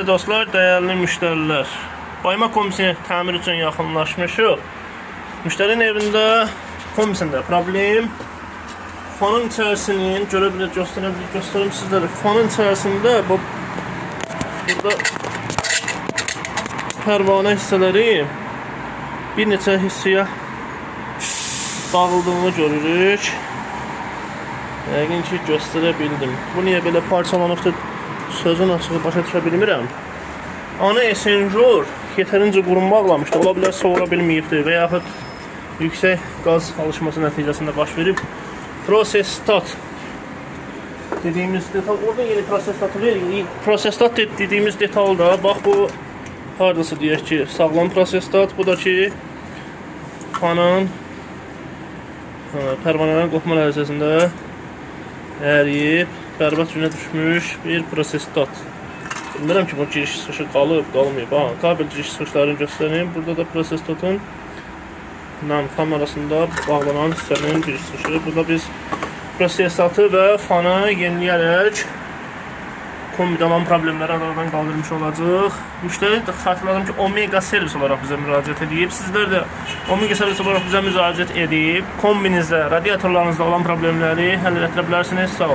Dostlar, dəyərli müştərilər, Bayma kombisini təmir üçün yaxınlaşmışıq. Müştərinin evində kombisində problem fanın içərisinin görə bilir, göstərə bilir, göstərim sizlərə. Fanın içərisində bu burada pərvanə hissələri bir neçə hissəyə dağıldığını görürük. Yəqin ki göstərə bildim. Bu niyə belə parçalanıbdır? Sözün açığı başa düşə bilmirəm. Ana esenjor yetərincə qurum bağlamışdı. Ola bilər soğura bilməyibdir və yaxud yüksək qaz alışması nəticəsində baş verib. Prosestat dediyimiz detal, orada yeni prosestatı ver. Prosestat dediyimiz detal da bax bu hardasa deyək ki, sağlam prosestat. Bu da ki fanın pərvanələrin qopma nəticəsində əriyib, bərbad günə düşmüş bir prosestat. Bilmirəm ki, bu giriş çıxışı qalıb, qalmayıb. Ha, kabel giriş çıxışlarını göstərim. Burada da prosestatın ilə fan arasında bağlanan hissənin giriş çıxışı. Burada biz prosestatı və fanı yeniləyərək kombidə olan problemləri aradan qaldırmış olacaq. Müştəri də xatırladım ki, Omega servis olaraq bizə müraciət edib. Sizlər də Omega servis olaraq bizə müraciət edib kombinizdə, radiatorlarınızda olan problemləri həll etdirə bilərsiniz. Sağ olun.